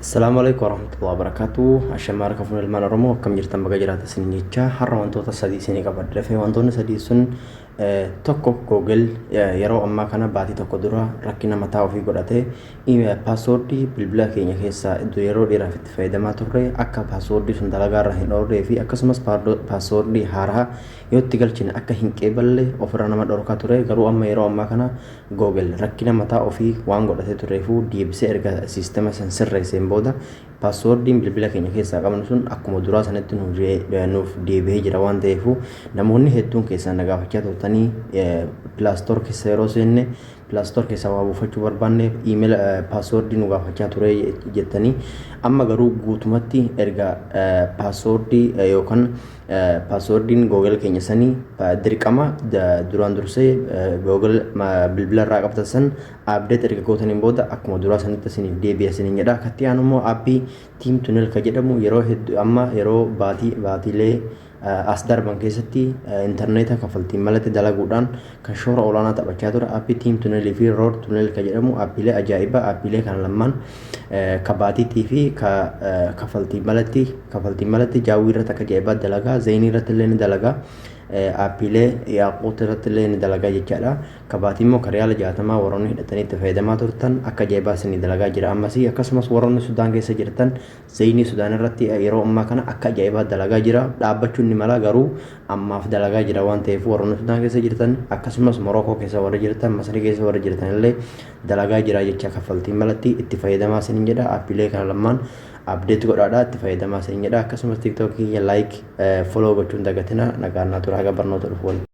Assalaamu alaikum warahmatullahi wabarakatuh. Ashamaa harka fuula ilmaan Oromoo, akkam jirtan? Baga jiraata isin jecha. Har'a wantoota sadii isinii qabadhe dhufe. Wantoonni sadii sun tokko, Google yeroo ammaa kana baatii tokko dura rakkina mataa ofii godhate, passwordii bilbila keenya keessaa iddoo yeroo dheeraaf itti fayyadamaa turre akka passwordii sun dalagaa irra hin oollee fi akkasumas passwordii haaraa yoo itti galchine akka hin qeeballe ofirra nama dhorkaa ture. Garuu amma yeroo ammaa kana Google rakkina mataa ofii waan godhatee tureefuu deebisee erga siistema san sirreesseen booda passwordiin bilbila keenya keessaa qabnu sun akkuma duraa sanitti nuuf deebi'ee jira. Waan ta'eefuu namoonni hedduun keessaan na gaafachaa turtanii, Play Store keessa yeroo seenne, Play Store keessaa waa buufachuu barbaanne, email passwordii nu gaafachaa ture jettanii. Amma garuu guutumatti erga passwordii yookaan passwordiin Google keenya sanii dirqama duraan dursee Google bilbila irraa qabtan san update erga gootaniin booda akkuma duraa sanitti isiniif deebi'a isiniin jedha. Katti aanu immoo aappii Team Tunnel ka jedhamu yeroo hedduu amma yeroo baatii baatiilee as darban keessatti intarneeta kaffaltiin malatti dalaguudhaan kan shoora olaanaa taphachaa ture, aappii Team Tunnelii fi Road Tunnel ka jedhamu aappiilee ajaa'ibaa. Aappiilee kana lamaan ka baatiitii fi ka kaffaltiin malatti Jawwy irratti akka ajaa'ibaa dalagaa, Zain irratti illee ni dalagaa, aappiilee Yaaquut irratti illee ni dalagaa jechaadha. Ka baatii immoo ka riyaala 60 warroonni hidhatanii itti fayyadamaa turtan akka ajaa'ibaa isinii dalagaa jira ammasii. Akkasumas warroonni Sudaan keessa jirtan Zainii Sudaan irratti yeroo ammaa kana akka ajaa'ibaa dalagaa jira. Dhaabbachuun ni mala, garuu ammaaf dalagaa jira. Waan ta'eef warroonni Sudaan keessa jirtan, akkasumas Morookoo keessa warra jirtan, Masrii keessa warra jirtan illee dalagaa jira jecha. Kaffaltiin malatti itti fayyadamaa isiniin jedha. Aappiilee kana lamaan update godhaadha, itti fayyadamaa isiniin jedha. Akkasumas TikTokii kiyya like, follow gochuun dagatina. Nagaan naa tura, haga barnoota dhufu waliin.